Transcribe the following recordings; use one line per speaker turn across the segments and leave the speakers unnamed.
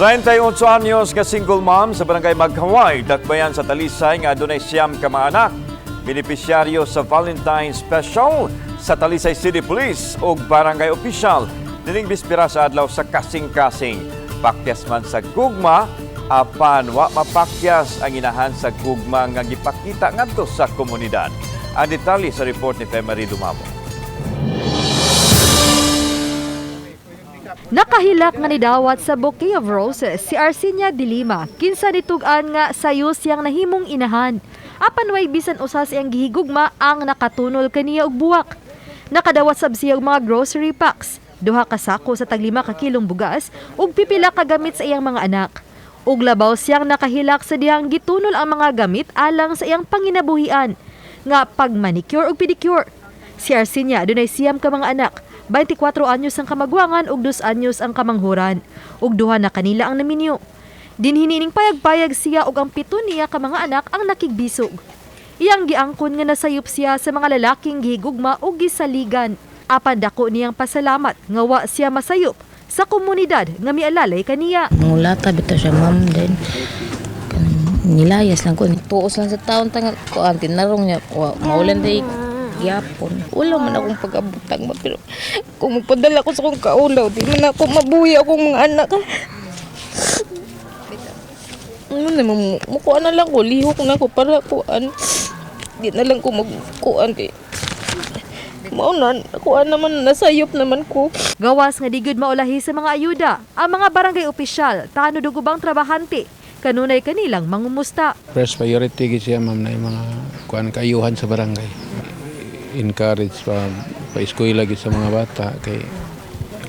38 anyos nga single mom sa Barangay Maghaway, Dakbayan sa Talisay nga adunay 9 ka mga anak. Benepisyaryo sa Valentine's Special sa Talisay City Police ug barangay official nining bispera sa Adlaw sa Kasing-Kasing. Pakyas man sa gugma, apan wa mapakyas ang inahan sa gugma nga gipakita ngadto sa komunidad. Ang detalye sa report ni Femary Dumabo.
Nakahilak nga nidawat sa bouquet of roses si Arsenia de Lima, kinsa nitug-an nga sayo siyang nahimong inahan. Apan way bisan usa sa iyang gihigugma ang nakatunol kaniya og buwak. Nakadawat sab siya og mga grocery packs, 2 ka sako sa tag 5 ka kilong bugas ug pipila ka gamit sa iyang mga anak. Ug labaw siyang nakahilak sa dihang gitunol ang mga gamit alang sa iyang panginabuhian nga pag-manicure ug pedicure. Si Arsenia adunay 9 ka mga anak, 24 anyos ang kamagwangan ug 2 anyos ang kamanghuran, ug duha na kanila ang naminyo. Dinhi niining payag-payag siya ug ang 7 niya ka mga anak ang nakigbisog. Iyang giangkon nga nasayop siya sa mga lalaking gihigugma ug gisaligan. Apan dako niyang pasalamat nga wa siya masayop sa komunidad nga mialalay kaniya.
Mangulata bitaw siya, ma'am, then kanang nilayas lang ko. Tuos lang sa taon tanga kuan tinarong niya wa maulan day gyapon. Wala man akong pag-abutang ma, pero kung magpadala ko sa akong kaulaw, di man ako mabuhi akong mga anak. Ano naman, mukuan na lang ko, lihok na ko para kuan. Di na lang ko magkuan kay mao na, kuan naman, nasayop naman ko.
Gawas nga di gyud maulahi sa mga ayuda, ang mga barangay opisyal, tanod ug ubang trabahante, kanunay kanilang mangumusta.
First priority gid siya, ma'am, na yung mga kuan kaayuhan sa barangay. Encourage pa pa-eskwela gid sa mga bata kay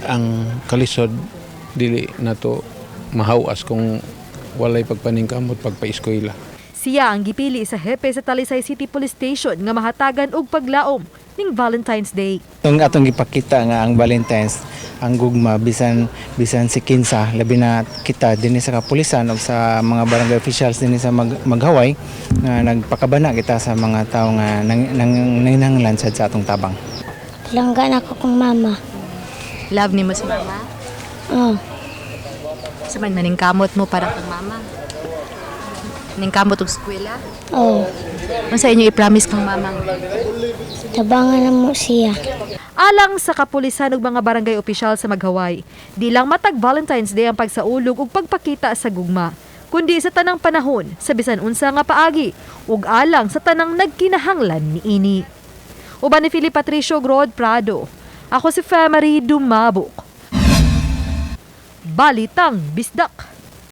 ang kalisod dili nato mahawas kung walay pagpaningkamot pagpa-eskwela.
Siya ang gipili sa hepe sa Talisay City Police Station nga mahatagan og paglaom ning Valentine's Day.
Itong atong gipakita nga ang Valentine's, ang gugma bisan bisan si kinsa, labi na kita dinhi sa kapulisan o sa mga barangay officials dinhi sa Maghaway nga nagpakabana kita sa mga tao nga nang, nang, nanginahanglan sad sa atong tabang.
Langgan ako kong mama.
Love ni mo si mama?
Oh,
Sa man maningkamot mo para kang mama? Ningkamot og eskwela?
Oh.
Unsa inyo i-promise kang mama?
Tabangan na mo siya.
Alang sa kapulisan ug mga barangay opisyal sa Maghaway, di lang matag Valentine's Day ang pagsaulog ug pagpakita sa gugma, kundi sa tanang panahon sa bisan unsa nga paagi ug alang sa tanang nagkinahanglan niini. Uban ni Philip Patricio Grod Prado. Ako si Femary Dumabok. Balitang Bisdak.